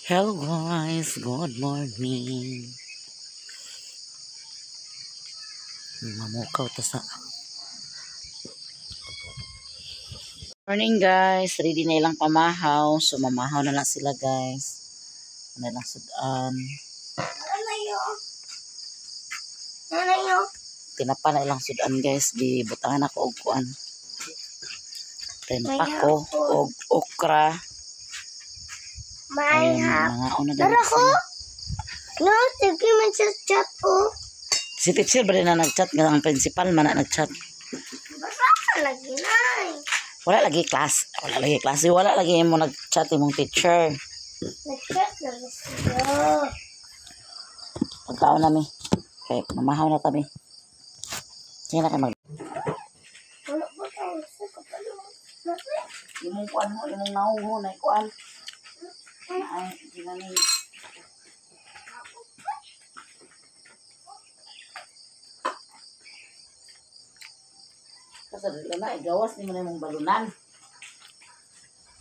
Hello guys, good morning. Mamukaw ta sa morning guys. Ready na ilang pamahaw. So mamahaw na lang sila guys. Ano lang sudan. Nanayo. Tinapa na ilang sudan guys. Gibutangan ako og kuan. Tinapa ko og okra. May Ayun, hap. mga una Tara din ko. sila. No, sige man sa chat po. Si teacher ba rin na nag-chat? Nga ang principal man na nag-chat. Basta ka lagi na. Wala lagi class. Wala lagi klase. Wala lagi mo nag-chat imong teacher. Nag-chat na siya. Pagkaon nami. Kay mamahaw na kami. Sige na kay mag Wala ba tayo sa kapalo? Imong kuan mo, imong naong mo na kuan. Ay, ginani. Kasi dili na igawas nimo na imong balunan.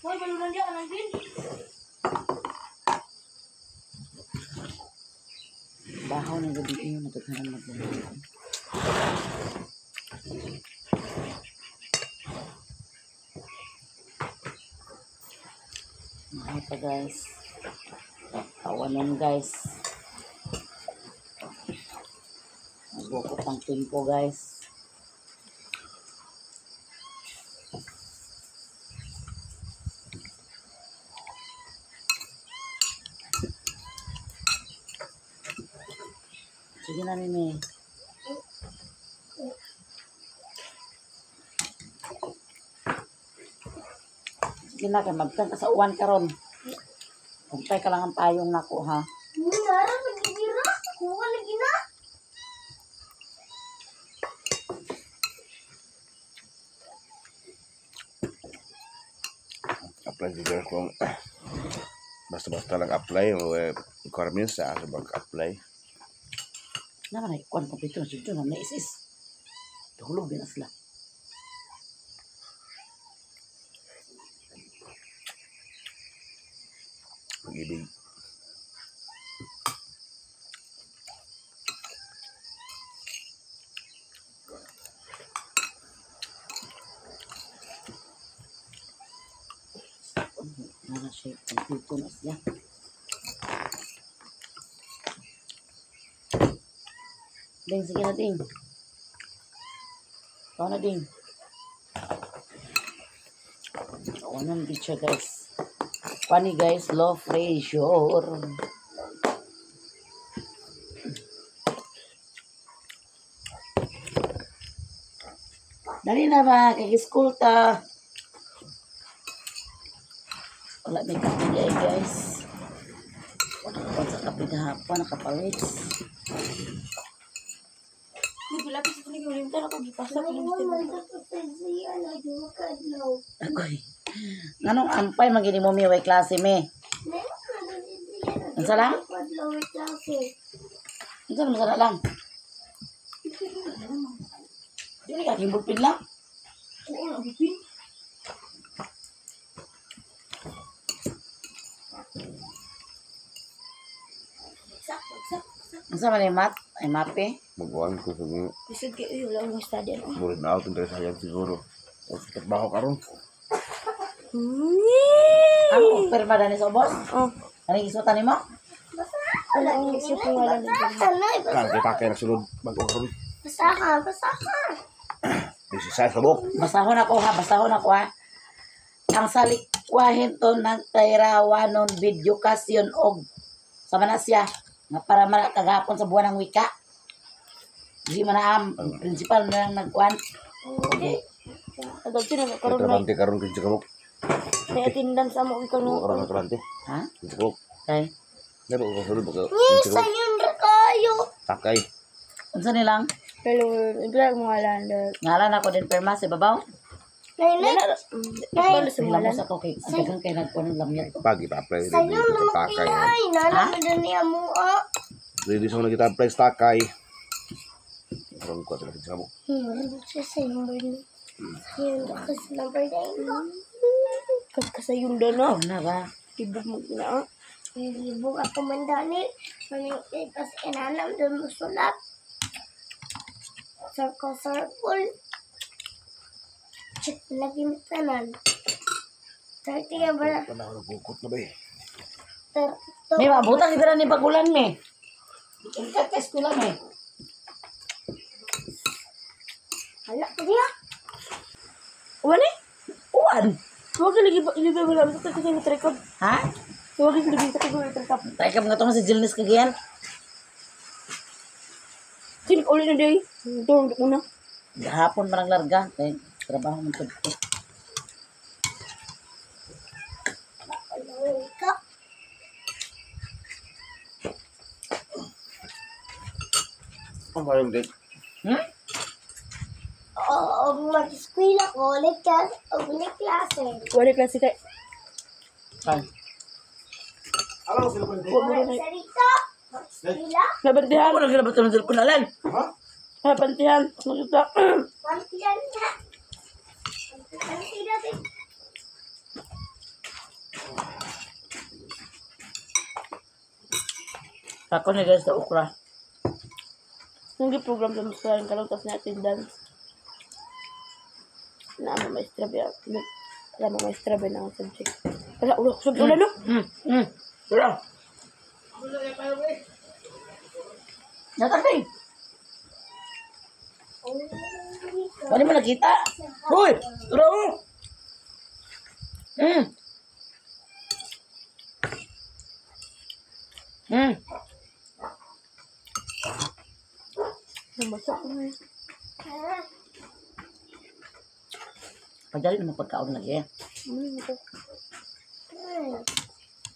Hoy, balunan diyan anang din. Bahaw na gabi iyo natughanan magbalunan. Mahaw pa guys. Tawanon guys. Magbukot ang tempo guys. Sige na Mimi. Sige na kay magtang ka sa uwan karon. Kumpay ka lang ang payong nako ha. Hindi na ra nagigira. Kuha lagi na. Apply siguro kung basta-basta lang apply o requirements sa aso mag-apply. Naman ay kuan kompleto na jud na is is. Tulog din na sila. Pag-ibig. Nara siya kompleto na siya. Ding, sige na ding. Ikaw na ding. Tawanan din siya guys. Funny guys, low pressure. Dali na ba, kay school ta. Wala may kape di ay guys. Wala ka sa kape gahapon, nakapalit. Ko siya na kadlaw. Agoy. Nganong ampay magini mo mi way klase mi? Unsa lang? Kadlaw klase. Unsa man sana lang? Dili ka kimbulpin lang. Oo, nagipin. Unsa man ni mat? Ay mape. Mag-uwan ko sa mga Bisag kayo, wala akong study ano. murid na out sa sayang siguro. O sa trabaho karon. Ang pirma dani sa boss? Oh. Ano gisutan nimo? Wala akong isip kung wala na. Kan kita kay nasulod bag-o karon. Basahan, basahan. Di sa sabok. Basahon ako ha, basahon ako ha. Ang salikwahin to ng tayrawanon video kasyon og sama na siya nga para man kagapon sa buwan ng wika. Di man na ang principal na lang nagkuan. Okay. Adagto na karon may Trabante karon kinsa kabok. may attendance amo ikaw no. Karon trabante. Ha? Kinsa kabok. Kay Daro ko sulod bag. Kinsa kabok. Sayon ra kayo. Takay. Unsa nilang? Hello, ibig mo ngalan. Ngalan ako din perma sa babaw. Nay, nay. Nay, Sila mo sa ko kay ang daghang kay nagkuan ng lamyat. Pag ipa-apply ready sa takay. ay, nana mo din niya mo ah. Ready sa kita apply sa takay. Karon ko sila kinsa kabok. Siya sa number na. Sayon ra ka sa number nine. Kasayun na no. Oh, na ba? Tibok mo na. Nilibog ako man dani. Manang ikas inanam doon mo sulat. Circle, circle. Check lagi mo tanan. 30 ka ba? Panahon nagukot na ba eh. 32. May mabutan kita ni pagulan me. Ikaw ka eskwela me. Hala, diya. Uwan eh. Uwan. Huwag ka lagi ilibay mo lang. Sa kasi record. Ha? Huwag ka lagi sa kasi record. Try ka mga si Jilnis kagayan. Sino uli na day? Ito, una. Gahapon man ang larga. Kay trabaho man to. Ano ka? Ang parang date. Hmm? Oo, mag-eskwela ko. Ulit ka, ulit klase. Wala klase kay. Ay. Huwag mo rin. Sarita, mag-eskwela. Nabantihan. Ako nang ginabat ng cellphone alan. Nabantihan. Nakita. Pantilan na. Pantilan na. Ako na guys sa okra. Nung program sa mga kalong tapos na attendance. Na ama maestra ba? Alam mo maestra ba ng subject? Wala, ulo. Sub, ulo, no? Wala. Natagay. Wala mo nakita? Hoy! Tara mo! Nabasa ko na eh. Pagdali naman pagkaon lagi eh. Ano ito?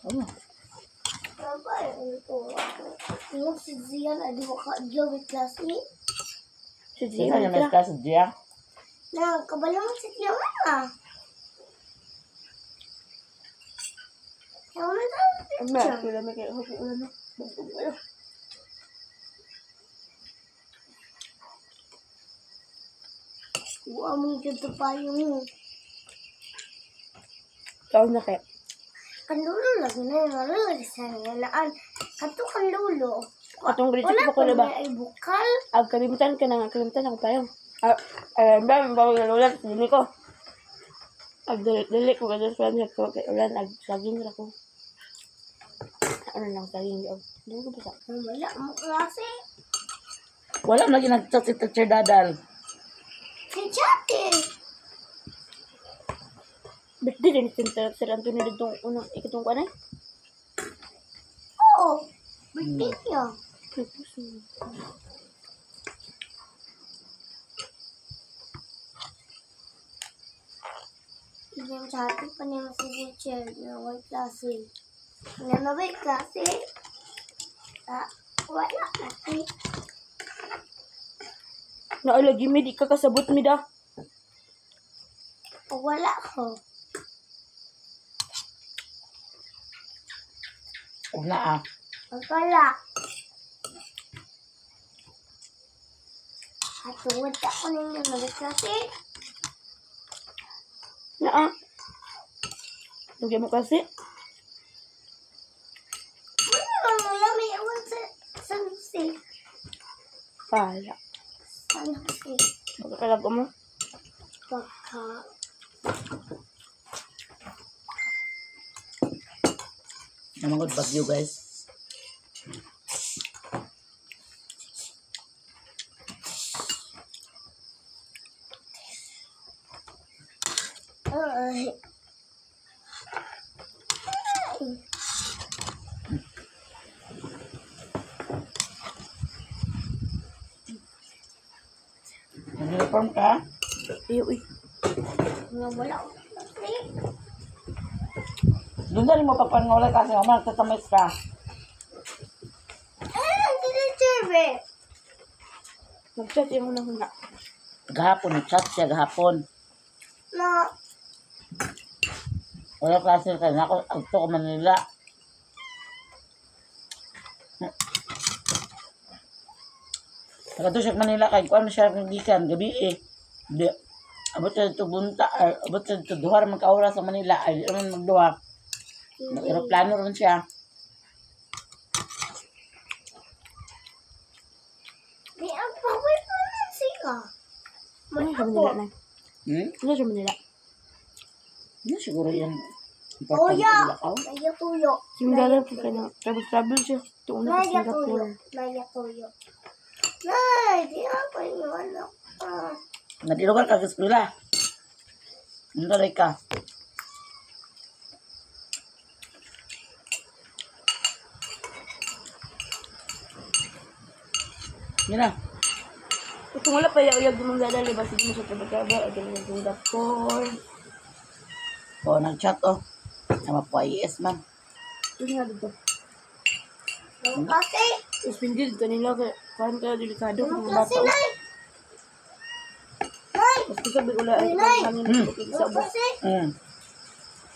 Ano? Yung si Zian, adi ko ka-adlaw with klase. Si Sino Gia, yung may klase Gia? Na, kabalo mo si Zian ah. Yung na Ang may ako lang may kayo. Hope ulan no. Bugtog kayo. Kuha mo dito pa yung Taon na kayo. Kandulo lagi na yung ano lagi sa ngalaan. Kato kandulo. Atong grade Wala 6 ba ko pa na ba? niya ay bukal. Ag kalimtan ka na nga. Kalimtan ako pa yun. Ah, alam ba, bawal na ulan. Dili ko. Ag dili, dili ko kada sa niya ko kay ulan ag saging ra ko. Ano lang saging yo. Dili ko basa. Wala mo klase. Wala lagi nag-chat si Teacher Dadal. Si Chate. Birthday din si Sir Antonio dito unang ikatong kuan ay. Oo. Birthday niya. Yung Chate pa niya si teacher na white klase. Na na white klase. Ah, wala klase. Naalagi mi di ka kasabot mi da. Wala ko. Una ah. Wala. At tungod ako ninyo na white klase. Naa. Lugyan mo kasi. Wala lang wala may ewan sa San Jose. Pala. San Jose. Pagkakalag mo. Pagka Namangod bagyo guys. Ay. Ay. Nag-uniform ka? Iyo uy. Nga wala ko klase. Doon na rin mo pagpanulay kasi ako nagtatamis ka. Ay, ang teacher be. Mag-chat yung unang huna. Gahapon, nag-chat siya gahapon. Na, Wala klase ka na ako, agto ko Manila. Nakato siya Manila kay kuan siya ng gikan gabi eh. Di abot siya dito bunta, ay, abot siya dito duha ra man ka oras sa Manila ay di man magduha. Nag-eroplano ron siya. Ka. Ano sa Manila na? Hmm? Ano sa Manila? Ano siguro yung importante Tuyo. nila ka? Naya tuyo. Si Manila po kaya na travel travel siya. Tuon na sa Naya tuyo. Singapore. Naya tuyo. Nay, di ako yung ano. Ah. Nadilugar ka sa eskwela. Nandalay ka. Yun na. Kung wala pa yung uyag mong dadali ba sige mo sa travel travel agad sa Singapore. O, nag-chat oh. Sama po IES man. Ito nga dito. Ang klase. Suspended dito nila kay kuan kayo delikado Ang kung klase, bata. Nay. Nay. Mas sabi ko lang ay Nay! hangin sa Ang ubos. klase.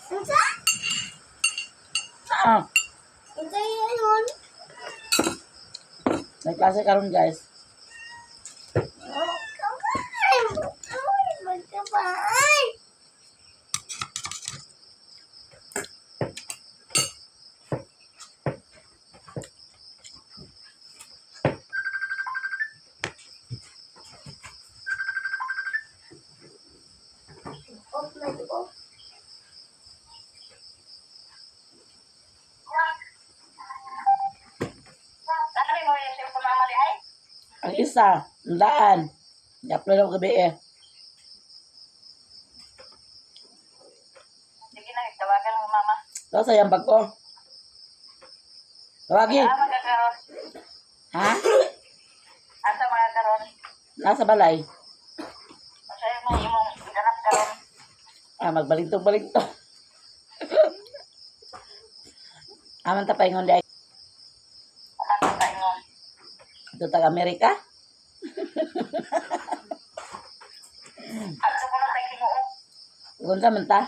Unsa? Ah, Unsa yun? may klase karon guys. Oh, kamay. Ay, magkabay. Off na off. Ang isa, ang daan. I-upload ako gabi eh. Sige na, tawagan mo mama. Tapos ayang bag ko. Tawagin. Ah, magkakaroon. Ha? Asa magkakaroon? Nasa balay. Asa mo imong ganap karon? Ah, magbalintong-balintong. Aman ta paingon di Aman ta ingon. ito taga Amerika. Adto ko na sa Ginoo. Unsa man ta?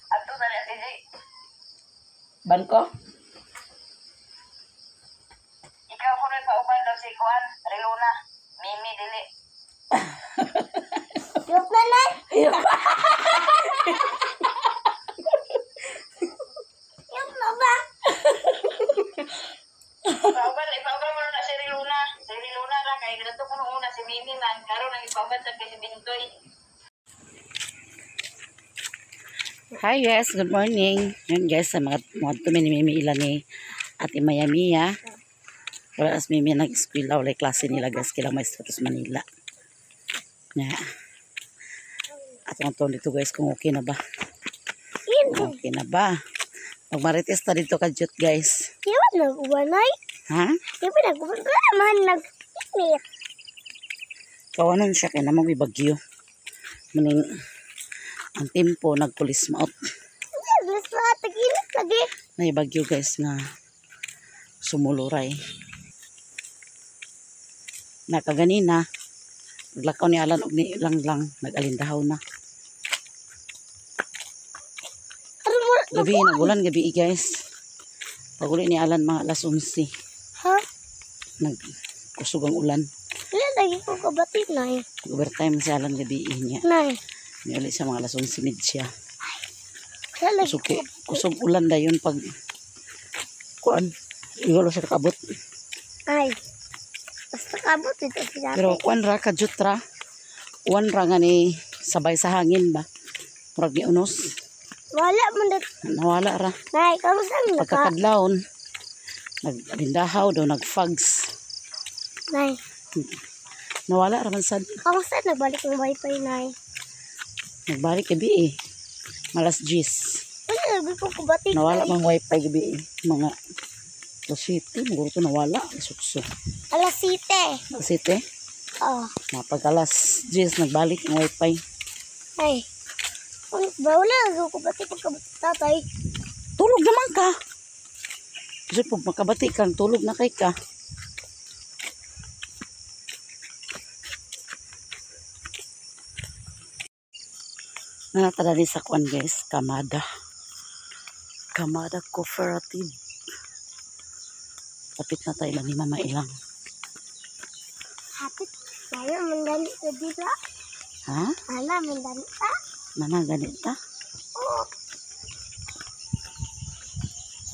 Adto sa ni si Banko? Ikaw ko rin pauban daw si Kuan, Riluna. Mimi dili. Yok na, Nay. Yok na ba? Ipauban, ipauban mo na si Riluna. Si Riluna ra kay gadto ko nung una si Mimi man karon ang ipauban sa kay si Bintoy. Hi guys, good morning. Ngayon guys, sa mga mga tumi ni Mimi ila ni Ate Maya Mia. Wala as Mimi nag-eskwela, wala klase nila guys, kailang maestro sa Manila. Nga. At ang tuon dito guys, kung okay na ba. Kung okay na ba. Magmarites ta dito ka jut guys. Di ba nag-uwan, Nay? Ha? Di ba nag-uwan? Wala man nag-init. Kawanan siya kay namang bagyo. Maning ang tempo nagpulis maot. Basta tag-init lagi. Nay bagyo guys nga sumuluray. Nakaganina naglakaw ni Alan og ni lang lang nag-alindahaw na. Pero mo, Gabi nagulan gabi guys. Paguli ni Alan mga alas 11 ha? nagkusog ang ulan. Wala lagi ko kabati, Nay. Overtime si Alan gabi niya. Nay, Niuli siya mga alas 11:30. wala lagi Kusog ko kay kusog ulan dayon pag kuan igolo siya kabot. Ay, basta kabot ito si dati. Pero kuan ra ka jut ra. Kuan ra nga ni sabay sa hangin ba. Murag ni unos. Wala man dat. Nawala ra. Nay, kamusta na ka? Pagkakadlawon nagrindahaw daw nagfags. Nay, Nawala ra man sad. kamusta nagbalik ang wifi, Nay? Nagbalik gabi eh. Malas 10. Wala lagi ko kabati, Nawala Nay. mang wifi gabi eh. Mga alas 7, siguro to nawala. Sukso. Alas 7. Alas 7. Oh, Napag alas 10 nagbalik ang wifi. ay. Ano ba? Wala lagi ko kabati pagkabati, tatay. Tulog naman ka. Kasi pag makabati kang tulog na kay ka. Nanatala din sa kuan guys, Kamada. Kamada Cooperative. Lapit na tayo lang ni Mama Ilang. Hapit. Wala man gani ka dito. Ha? Wala man gani ka. Nana, ganit ta? Oo.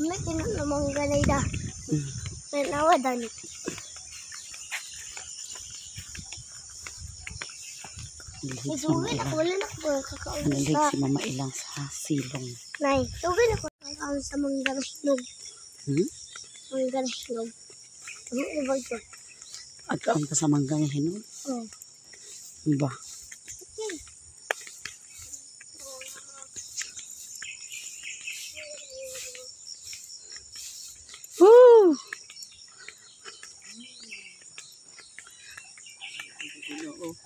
May tinanamang ganay da. Nanawa dani. Nilhig si Mama Sugay na Ilang. ko, wala na ko kakaon Nilhig sa si Mama Ilang sa silong. Nay, sugay na ko kakaon sa mangga na hinog. Hmm? Mangga na hinog. Ano na ba ito? Agkaon ka sa manggang hinog. Oh. Ba? Woo!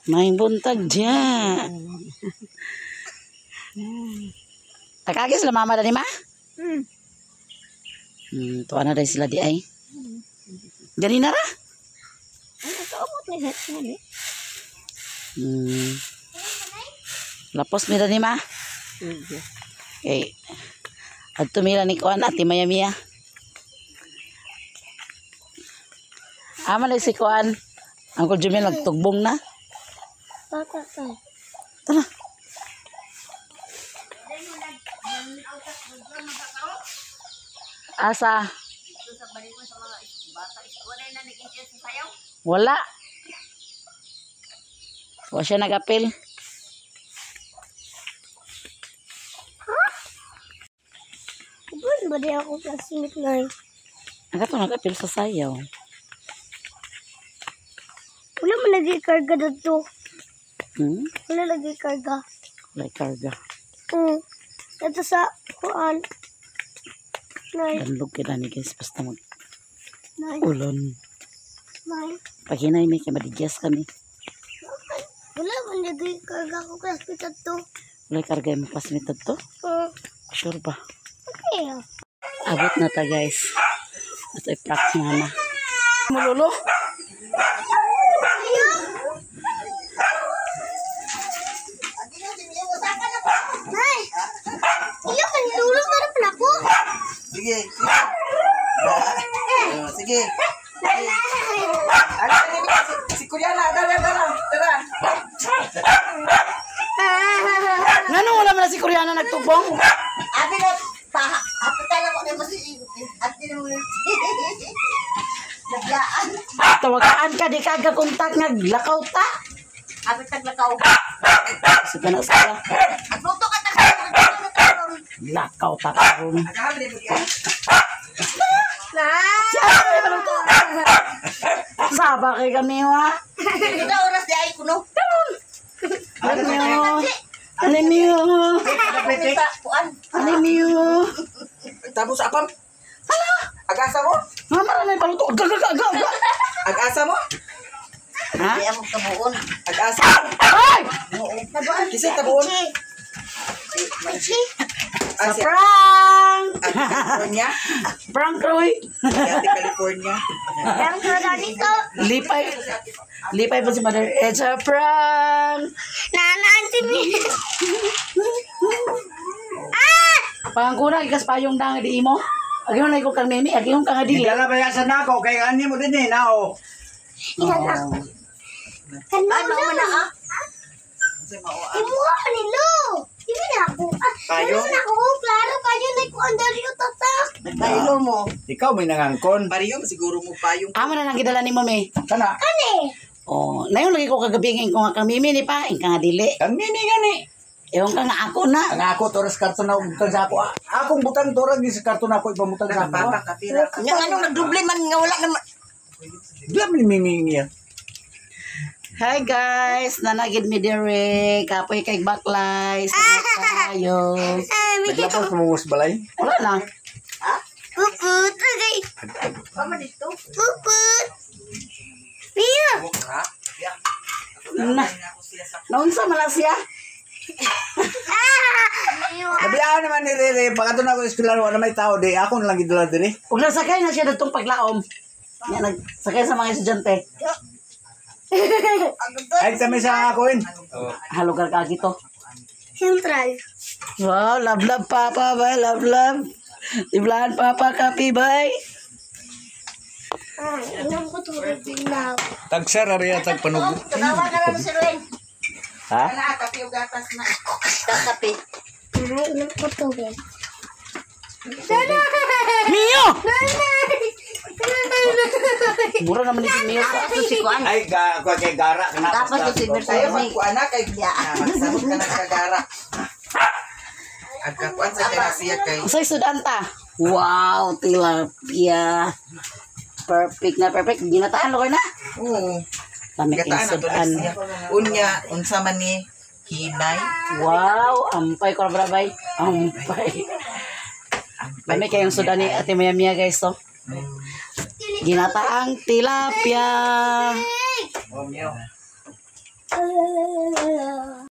May buntag dyan. Takagi sila mama dani ma? Hmm. Tuwa na dahil sila di ay. Ganina ra? Ano kaumot ni sa ni? Lapos mi dani ma. Okay. At tumila ni Kuan ati Maya Mia. Ama na si Kuan. Uncle Jumil nagtugbong na. Bata ka. Tara. Asa? Wala. Wa siya nag-apil. Ubon ba di ako classmate nay? Ang kato nag-apil sa sayaw. Wala man lagi karga dito. Hmm? Wala lagi karga. Wala karga. Ito sa kuan. Nay, Danlog kita ni guys. Basta mag nay, ulon. nay. Paghinay may kay madigyas kami. Wala man lagi karga ako classmate dito. Wala karga yung classmate to. Sure ba? Okay. Abot na ta guys. Ito ay prank si mama. Mulolo? Nay! Iyo kan tulog na rin ako. Sige, sige. Oh, sige. Ano, si Kuryana, tara, tara, tara. Ngano wala man na si Koreana nagtubong? Abi na, paha, apitan ako na mas ate na mo. Naglaan. Tawagaan ka di ka kontak naglakaw ta. Abi taglakaw. Sige na sila. Agluto ka taglakaw. Lakaw ta karon. Na! Si ano may maluto? Saba kay kami wa. Ito oras di ay kuno. Ano niyo? Ano niyo? Sa kuan. Ano niyo? Tapos apam. Hala. Agasa mo? Mama ra may paluto. Ga ga ga ga. ga. Agasa mo? Ha? Di amo kabuon. Agasa. Ay! Kasi tabuon. Sa prank! California. Prank Roy. Ate California. Ang ganito. Lipay. Lipay po si Mother. It's a prank! Nana, auntie mi. Pangkuna, ikas payong dang di imo. Agi mo na ikaw kang memi, agi mo kang adili. Dala ba sa nako kay ani mo din eh nao. Kan mo na ah. Imuha nilo. Ibi na ako. Ah, Payo? wala na ako. Klaro payo na ko ang dali ko tatak. Nagpailo mo. Ikaw may nangangkon. Pariyo siguro mo payong. Amo na nang gidala nimo me. Kana. Kani. Oh, nayon lagi ko kagabi nga ko nga kang mimi ni pa, ing kang adili. Kang mimi gani. Ewan ka nga ako na. Ang ako toras karton na butang sa ako. Akong butang toras gi sa karton ako ibamutang sa ako. Papa kapira. Nya anong nagduble man nga wala naman. Dila man mimi niya. Hi guys, nanagid mi dire. Kapoy kay baklay. Salamat tayo. Naglapos mungos balay. Wala na. Puput. Okay. Mama dito. Puput. Mia. Na. Naunsa man na siya? Nabiyaan naman ni Rere, pag ato na ako eskwela wala may tao di ako na lang gidala diri. Ug nasakay na siya datong paglaom. Nya nagsakay sa mga estudyante. Ay kami sa akoin. Halugar ka gito. Central. Wow, love love papa, bye love love. Tiblahan papa, kapi, bye. Ah, inom ko tubig din na. Tagsar ari tag panugo. Tunawa ka lang si Ruel. Ha? Kana kape ug gatas na. Kape. Ah, inom ko tubig. Mio! Nanay! Mura naman ni si Mio sa. Ato si Kuan. Ay, ga, kuha kay gara ka na. Tapos to si Sayo Mercedes. magkuan na kay magsabot ka na kagara. Agkakuan sa kay siya kay Unsay sudan ta? Wow, tilapia. Perfect na perfect. Ginataan lo na. Oo. Lami kay Gataan na to sudan. siya. Unya unsa man ni hinay. Wow, ampay ko na bay. Ampay. Lami kayong sudan ni Ate Maya Mia guys to. Ginataang tilapia. Oh, meow. Ah.